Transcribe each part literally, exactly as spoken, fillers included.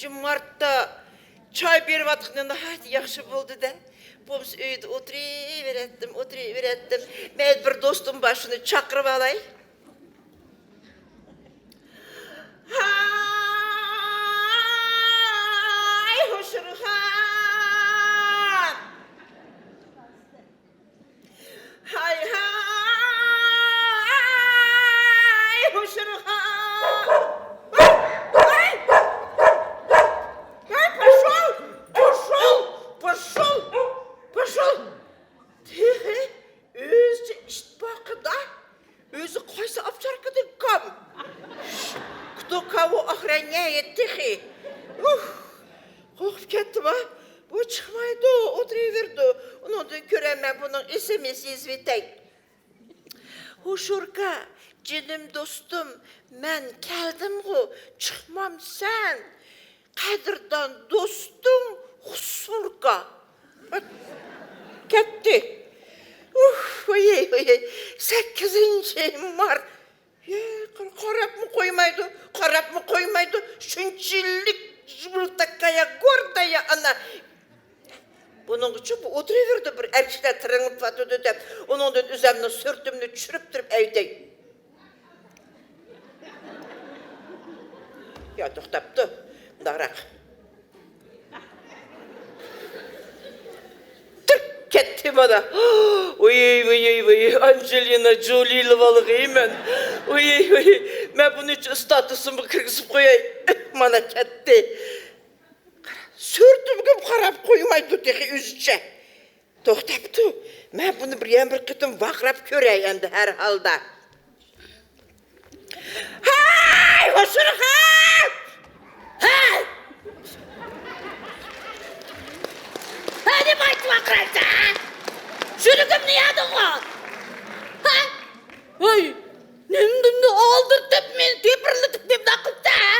مارتتا چاي بېرىۋاتقىنى ناھايىتى ياخشى بولدى-دە. بولمىسا ئۆيدە ئولتۇرۇۋېرەتتىم، ئولتۇرۇۋېرەتتىم. مەن بىر دوستۇم بار، شۇنى چاقىرىپ ئالاي. ھاي، ھوشۇرخان! ھاي، ھاي، ھوشۇرخان! ھاي، ھاي! ھاي، پاشۇل! پاشۇل! پاشۇل! پاشۇل! تېخى ئۆزىچە ئىتتىپاقىدا ئۆزى قايسى ئاپچاركىدا كام؟ كتو كاۋو ئاخرەنگە يەتتى تېخى. ئۇھ! قورقۇپ كەتتىم ھا. بۇ چىقمايدۇ، ئولتۇرۇۋېرىدۇ. ئۇنىڭدىن كۆرە مەن بۇنىڭ ئېس ئېم ئېس يېزىۋېتەي. ھوشۇركا، جېنىم دوستۇم، مەن كەلدىمغۇ، چىقمامسەن؟ قەدىردان دوستۇڭ خۇسۇركا. كەتتى. ئۇھ، ۋاي، ۋاي، سەككىزىنچى مارت. يە، قار-، قاراپمۇ قويمايدۇ، قاراپمۇ قويمايدۇ. شۇنچىلىك ژۇۋۇلتاكايا، گوردايا ئانا. بۇنىڭغىچۇ بۇ ئولتۇرۇۋېرىدۇ، بىر ئەر كىشىلەر تىرىڭلىتىۋاتىدۇ دەپ، ئۇنىڭدىن ئۆزەمنىڭ سۈرىتىمنى چۈشۈرۈپ تۇرۇپ ئەيدەي. يا، توختاپتۇ. مۇنداقراق. تۈرك كەتتى مانا. ۋۇي، ۋۇي، ۋۇي، ئانجېلىنا جولىلىۋالغىيمەن. ۋۇي، ۋۇي، مەن بۇنى ئىستاتۇسۇمغا كىرگۈزۈپ قوياي. مانا كەتتى. سۈرىتىمگىمۇ قاراپ قويمايدۇ تېخى ئۆزىچە. توختاپتۇ. مەن بۇنى بىر يەنە بىر قېتىم ۋارقىراپ كۆرەي ئەمدى ھەر ھالدا. ھەي، ھوشۇرخان! ھەي! ھەي، نېمە ئېيتىپ ۋارقىرايسەن، ھە؟ شۇنىڭدىن يادىڭغۇ؟ ھە؟ ۋاي، نېمىدىن ئالدىرىتىپ، مېنى تېپىرلىتىپ، نېمىنداق قىلسا، ھە؟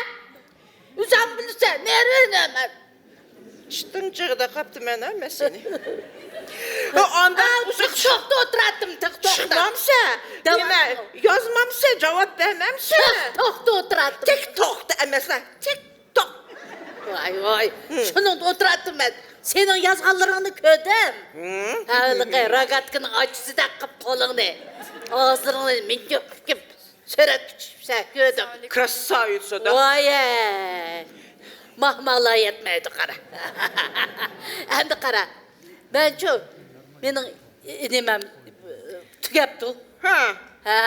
ئۆزۈڭ بىلىسەن، نېرى نېمە. ئىشتىن جىغدا قاپتىمەن ھە مەن سېنى. ئانداق بولسا تىك توكتا ئولتۇراتتىم، تىك توكتا. چىقمامسە؟ نېمە، يازمامسە، جاۋاب بەرمەمسە؟ تىك توكتا ئولتۇراتتىم. تىك توكتا ئەمەسلا، تىك توك. ۋاي، ۋاي. شۇنىڭدا ئولتۇراتتىم مەن. سېنىڭ يازغانلىرىڭنى كۆردۈم. ھېلىقى روگاتكىنىڭ ئاچىسىدەك قىلىپ قولۇڭنى، ئاغزىڭنى مىنچۇق تىكىپ، سۈرەتكە چۈشۈپسەن، كۆردۈم. كراساۋىتسا-دا. ۋاي-ھەي. ماھمالا يەتمەيدۇ، قارا. ئەمدى قارا. مەنچۇ، مېنىڭ، ئى، نېمەم، ئى، تۈگەپتۇ. ھە. ھە.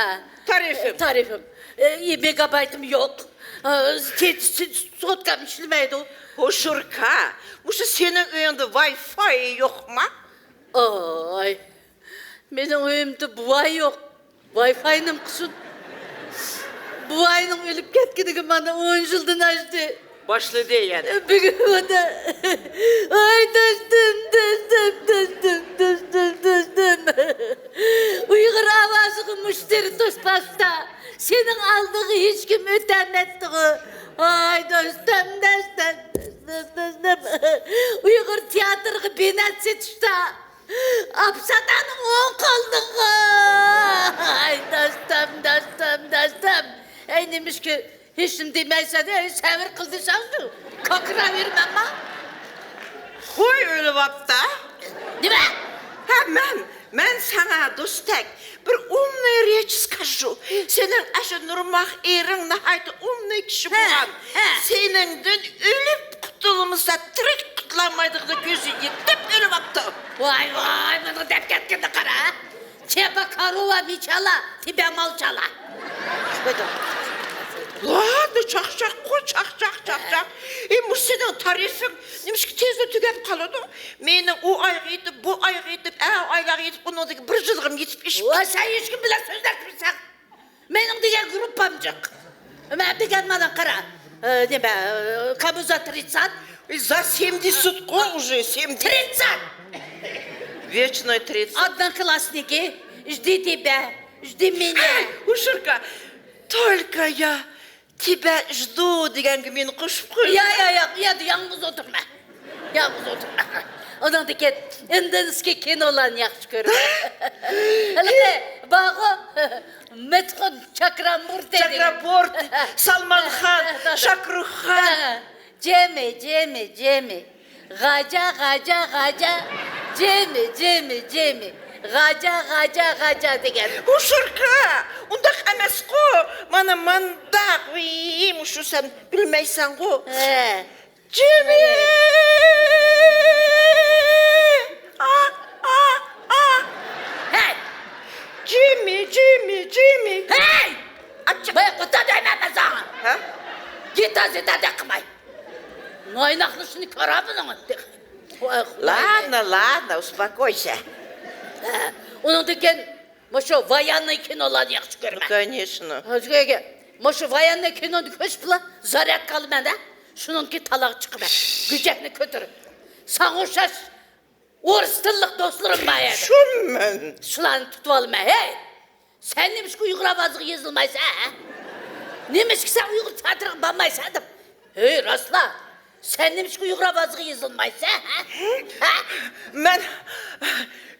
تارىفىم. تارىفىم. ئى، مېگابايتىم يوق. ئى، سوتكام ئىشلىمەيدۇ. ھوشۇركا، مۇشۇ سېنىڭ ئۆيۈڭدە ۋاي فاي يوقما؟ ئاي. مېنىڭ ئۆيۈمدە بوۋاي يوق. ۋاي فاي نېمە قىلسۇن؟ بوۋاينىڭ ئۆلۈپ كەتكىنىگە مانا ئون يىلدىن ئاشتى. باشلىدى يەنە. بۈگۈن مانا. ۋاي دوستۇم، دوستۇم، دوستۇم، دوستۇم، دوستۇم. ئۇيغۇر ئاۋازىغا مۇشتەرى توسماستا، سېنىڭ ئالدىڭغا ھېچكىم ئۆتەلمەپتىغۇ. ۋاي دوستۇم، دوستۇم، دوستۇم، دوستۇم. ئۇيغۇر تىياتىرىغا بېنەت سېتىشتا ئاپسادانىڭ ئوڭ قولىدىغۇ. ئاي، دوستۇم، دوستۇم، دوستۇم. ئەي، نېمىشقا ھېچنېمە دېمەيسەن؟ ئەي، سەۋر قىل دېسەڭچۇ، كاكىراۋېرىمەنما؟ قوي ئۆلۈۋاپتا. نېمە؟ ھە، مەن، مەن ساڭا دوستەك بىر ئۇمنى رېچ سكاژۇ. سېنىڭ ئاشۇ نۇرماخ ئېرىڭ ناھايىتى ئۇمنى كىشى بولغان. ھە. سېنىڭدىن ئۆلۈپ قۇتۇلمىسا، تىرىك قۇتۇلالمايدىغىنى كۆزى يېتىپ ئۆلۈۋاپتۇ. ۋاي، ۋاي، بۇنىڭ دەپ كەتكىنىنى قارا. چېپە كارۇۋا مىچالا، تىبە مالچالا. ۋاي، چاقچاققۇ، چاقچاق، چاقچاق. ئى، مۇشۇ سېنىڭ تارىفىڭ نېمىشقا تېزلا تۈگەپ قالىدۇ؟ مېنىڭ ئۇ ئايغا يېتىپ، بۇ ئايغا يېتىپ، ئە، ئايلارغا يېتىپ، ئۇنىڭدىكى بىر يىلغىمۇ يېتىپ ئىش. ۋاي، سەن ھېچكىم بىلەن سۆزلەشمىسەڭ. مېنىڭ دېگەن گۇرۇپپام جىق. مەن دېگەن مانا قارا. ئە، نېمە، ئە، كامۇزا ترىتسات؟ За семьдесят قو уже, семьдесят. ترىتسات. Вечный тридцать. Одноклассники, жди тебя, жди меня. ھەي، ھوشۇركا، только я тебя жду دېگەنگە مېنى قوشۇپ قوي. يا، يا، يا، يا، يالغۇز ئولتۇرما. يالغۇز ئولتۇرما. ئۇنىڭدىن كېيىن ئىندىنسكىي كىنولارنى ياخشى كۆرىمەن. ھېلىقى بارغۇ، مىتخۇن چاكرامۇرتى دېگەن. چاكرامۇرتى، سالمانخان، شاھرۇخخان. جىمى، جىمى، جىمى. غاجا، غاجا، غاجا. جىمى، جىمى، جىمى. غاجا، غاجا، غاجا دېگەن. ھوشۇرقا، ئۇنداق ئەمەسقۇ. مانا مانداق. ۋىي، مۇشۇ سەن بىلمەيسەنغۇ. ھە. جىمى! ئا، ئا، ئا! ھەي! جىمى، جىمى، جىمى! ھەي! ئاچچىق! بايا قۇتا دەيمەن مەن ساڭا! ھە؟ گىتار زىتار دەپ قىلماي! نايناقنى شۇنى كۆرە بۇنىڭ! ۋاي خۇداي! Ладно, ладно, успокойся. ھە، ئۇنىڭدىن كېيىن مۇشۇ ۋاياننىي كىنولارنى ياخشى كۆرىمەن. Конечно. ھازىرغىگە مۇشۇ ۋاياننىي كىنونى كۆرۈشۈپلا زاريادكا ئالىمەن-دە. شۇنىڭكى تالاغا چىقىمەن. گۈجەكنى كۆتۈرۈپ. ساڭا ئوخشاش ئورۇس تىللىق دوستلىرىم بار ئىدى. شۇمەن. شۇلارنى تۇتۇۋالىمەن. ھەي! سەن نېمىشقا ئۇيغۇر ئاۋازىغا يېزىلمايسەن، ھە؟ نېمىشقا سەن ئۇيغۇر تىياتىرىغا بارمايسەن دەپ. ھەي، راستلا، سەن نېمىشقا ئۇيغۇر ئاۋازىغا يېزىلمايسەن، ھە؟ ھە؟ مەن،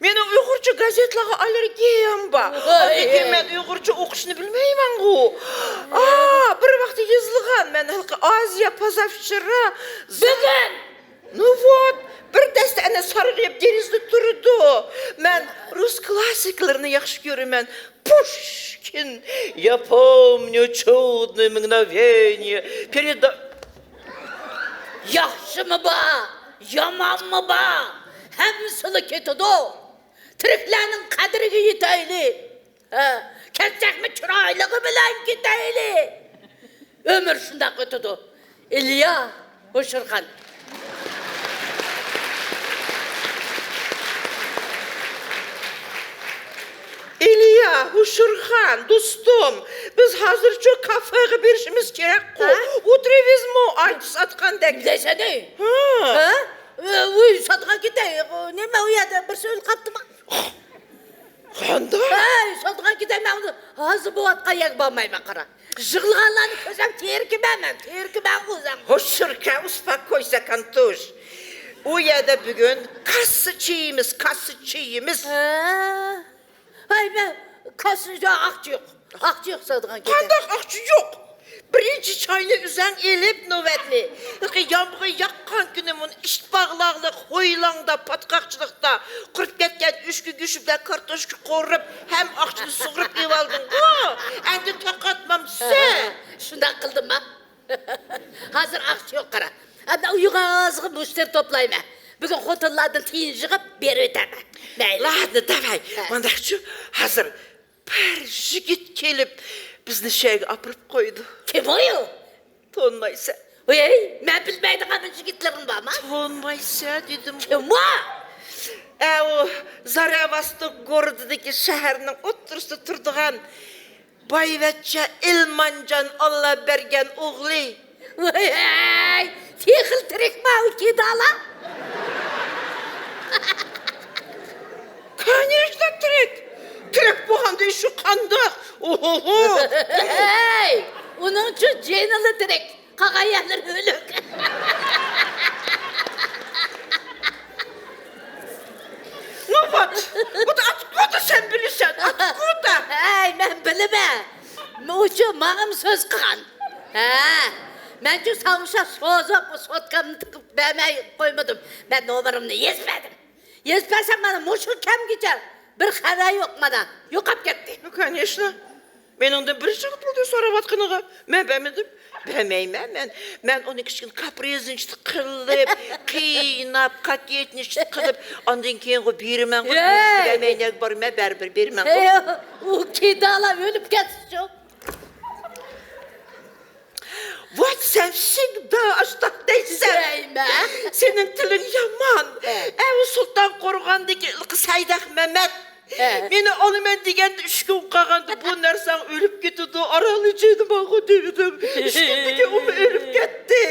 مېنىڭ ئۇيغۇرچە گازېتلارغا ئاللېرگىيەم بار. ۋاي. ئاندىن كېيىن مەن ئۇيغۇرچە ئوقۇشنى بىلمەيمەنغۇ. ئا، بىر ۋاقتى يېزىلغان، مەن ھېلىقى ئازىيا پازافچىرا. بۈگۈن! Ну вот، بىر دەستە ئەنە سارغىيىپ دېرىزىدە تۇرىدۇ. مەن رۇس كلاسسىكلىرىنى ياخشى كۆرىمەن. Пушкин, я помню чудное мгновение перед... ياخشىمۇ بار، يامانمۇ بار، ھەممىسىلا كېتىدۇ. تىرىكلەرنىڭ قەدرىگە يېتەيلى. ھە، كەتسەكمۇ چىرايلىقى بىلەن كېتەيلى. ئۆمۈر شۇنداق ئۆتىدۇ. ئىليا ھوشۇرخان. ئىليا ھوشۇرخان، دوستۇم، بىز ھازىرچۇ كافېغا بېرىشىمىز كېرەكقۇ. ھە؟ ئولتۇرىۋىزمۇ ئارتىس ئاتقاندەك. دەيسەن، ئەي. ھە. ھە؟ ئۆي ساتقان كېتەي. نېمە، ئۇ يەردە بىرسى ئۆلۈپ قاپتىما؟ قانداق؟ ھەي، ساتقان كېتەي مەن ئۇنى. ھازىر بولۇۋاتقان يەرگە بارمايمەن، قارا. يىغلىغانلارنى كۆرسەم، تېرىكىمەن مەن، تېرىكىمەنغۇ ئۆزۈم. ھوشۇركە، ئۇسپاكويسا، كانتوش. ئۇ يەردە بۈگۈن كاسسا چېيىمىز، كاسسا چېيىمىز. ھە. ھەي، مەن كاسسا، ئاقچا يوق. ئاقچا يوق ساتىدىغان كېتەي. قانداق ئاقچا يوق؟ بىرىنچى چاينى ئۆزەڭ ئېلىپ نۆۋەتنى. يامغۇر ياغقان كۈنى مۇنى ئىت باغلاقلىق، ھويلاڭدا، پاتقاقچىلىقتا قۇرۇپ كەتكەن ئۆچكە گۆشى بىلەن كارتوشكا قورۇپ، ھەم ئاقچىنى سۇغۇرۇپ ئېلىۋالدىڭغۇ. ئەمدى تاقاتمامسەن؟ شۇنداق قىلدىمما؟ ھازىر ئاقچا يوق، قارا. ئەمدى ئۇيغازغا مۇشتەرى توپلايمەن. بۈگۈن خوتۇنلاردىن تىيىن يىغىپ بېرىۋېتەرمەن. مەيلى. Ладно, давай. ھە. مانداقچۇ، ھازىر بىر يىگىت كېلىپ، بىزنى شۇ يەرگە ئاپىرىپ قويىدۇ. كىم ئۇ؟ تونۇمايسەن. ۋەي، مەن بىلمەيدىغان يىگىتلىرىڭ بارما؟ تونۇمايسەن دېدىم. كىم ئۇ؟ ئەۋۇ زاراۋاستوك گورودىدىكى شەھەرنىڭ ئوتتۇرىسىدا تۇرىدىغان بايۋەچچە ئىلمانجان ئاللا بەرگەن ئوغلى. ۋەي، تېخىلا تىرىكما ئۇ كىدالا؟ Конечно تىرىك. تىرىك بولغاندا ئىشى قانداق؟ ئوھوھو. ھەي، ئۇنىڭچۇ جېنىلا تىرىك. قالغان يەرلىرى ئۆلۈك. نوبات. بۇدا ئاتقۇدا سەن بىلىسەن. ئاتقۇدا. ھەي، مەن بىلىمەن. ئۇچۇ ماڭىمۇ سۆز قىلغان. ھە. مەنچۇ ساڭا ئوخشاپ سوزۇپ، سوتكامنى تىقىپ بەرمەي قويمىدىم. مەن نومۇرۇمنى يېزىپ بەردىم. يېزىپ بەرسەم، مانا مۇشۇ كەمگىچە بىر خەۋەر يوق، مانا يوقاپ كەتتى. Ну, конечно. مېنىڭدىن بىر يىل بولدى سوراۋاتقىنىغا. مەن بەرمىدىم. بەرمەيمەن مەن. مەن ئۇنى كىچىككىنە كاپرىزنىچە قىلىپ، قىيناپ، كاكېتنىچە قىلىپ، ئاندىن كېيىنغۇ بېرىمەنغۇ، ھەي! بەرمەي نەگە بارىمەن، بەرىبىر بېرىمەنغۇ. ھەي، ئۇ كىدالا ئۆلۈپ كەتسىچۇ. Вот سەن всегда ئاشتاق دەيسەن. دەيمەن. سېنىڭ تىلىڭ يامان. ھە. ئەۋۇ سۇلتان قورغاندىكى سەيدەق مەمەت. ھە. مېنى ئالىمەن دېگەندە ئۈچ كۈن قالغاندا بۇ نەرسەڭ ئۆلۈپ كېتىدۇ، ئارانلا جېنىم ئاغۇ دېدىم. ئۈچ كۈندىن كېيىن ئۇمۇ ئۆلۈپ كەتتى.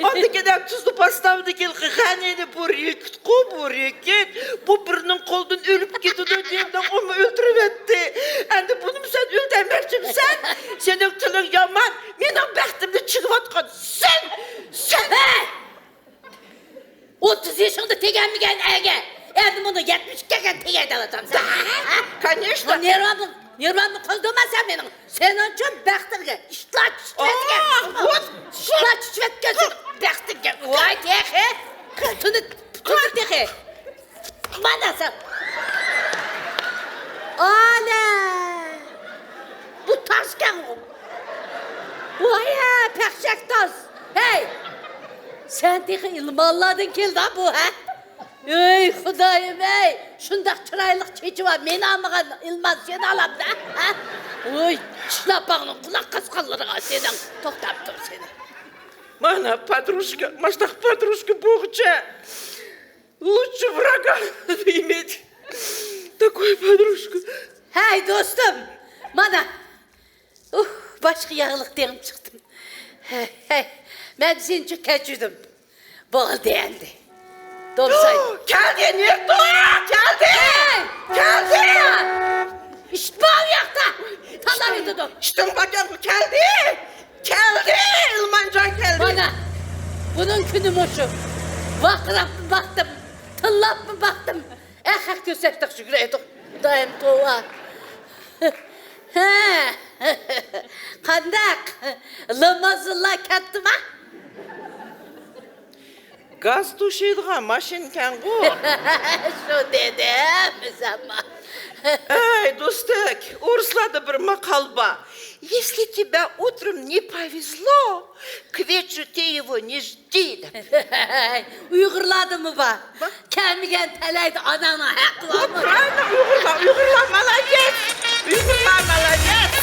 ئاندىن كېيىن تۇزلۇ باستاۋدىكى غەنىنى بۇ رېكىتقۇ، بۇ رېكىت. بۇ بىرىنىڭ قولىدىن ئۆلۈپ كېتىدۇ دېدىم، ئۇمۇ ئۆلتۈرۈۋەتتى. ئەمدى بۇنىمۇ سەن ئۆلتۈرمەكچىمىسەن؟ سېنىڭ تىلىڭ يامان، مېنىڭ بەختىمنى چىگىۋاتقان سەن، سەن! ھەي! ئوتتۇز يېشىڭدا تېگەلمىگەن ئەرگە، ئەمدى مۇنۇ يەتمىش ئىككى كەلگەن تېگەي دەۋاتامسەن. Да, конечно. نېرۋامنى، نېرۋامنى قوزغىما سەن مېنىڭ. سېنىڭچۇ بەختىڭگە ئىتلار چىچىۋەتكەن. ئاھ، ۋوت، ئىتلار چىچىۋەتكەن سېنىڭ. بەختىگە ۋاي تېخى. تۇنى، تۇنى تېخى. مانا سەن. ئانە. بۇ تاشكەنغۇ. ۋاي ھە، پەخشەك تاش. ھەي. سەن تېخى ئىلمانلاردىن كېلىدۇ بۇ، ھە؟ ئۆي خۇدايىم ئەي، شۇنداق چىرايلىق چېچى بار مېنى ئالمىغان ئىلمان سېنى ئالامدا، ھە؟ ۋوي، چىشلاپ باغنىڭ قۇلاق قاسقانلىرىغا سېنىڭ. توختاپ تۇر سېنى. مانا پادروشكا، ماشتاق پادروشكا بوغچە. لۇچچە ۋراگا دېمەيدۇ. تاكوي پادروشكا. ھەي دوستۇم، مانا. ئۇھ، باشقا ياغلىق دېڭىپ چىقتىم. ھەي، ھەي، مەن سېنىچۇ كەچۈردۈم. بولدى ئەمدى. دومساي. كەلدى، نېرتو، كەلدى! ھەي! كەلدى! ئىش بار ئۇ ياقتا. تاللاۋېتىدۇ. ئىشتىن باكاڭغۇ كەلدى! كەلدى! ئىلمانجان كەلدى! مانا، بۇنىڭ كۈنى مۇشۇ. ۋارقىراپمۇ باقتىم، تىللاپمۇ باقتىم. ئەخەق كۆرسەتتۇق، شۈكرى ئېيتۇق. خۇدايىم توۋا. ھە. قانداق؟ لىمۇزىنلار كەتتىما؟ گاز توشۇيدىغان ماشىنىكەنغۇ. شۇ دېدىم، ئۆزۈممۇ. ئەي، دوستەك، ئورۇسلاردا بىر ماقال بار. Если тебе утром не повезло, к вечеру ты его не жди, دەپ. ئۇيغۇرلاردىمۇ بار. بار. كەلمىگەن تەلەيدە ئاناڭنىڭ ھەققى بارمۇ؟ Правильно, ئۇيغۇرلار، ئۇيغۇرلار مالايېس. ئۇيغۇرلار مالايېس.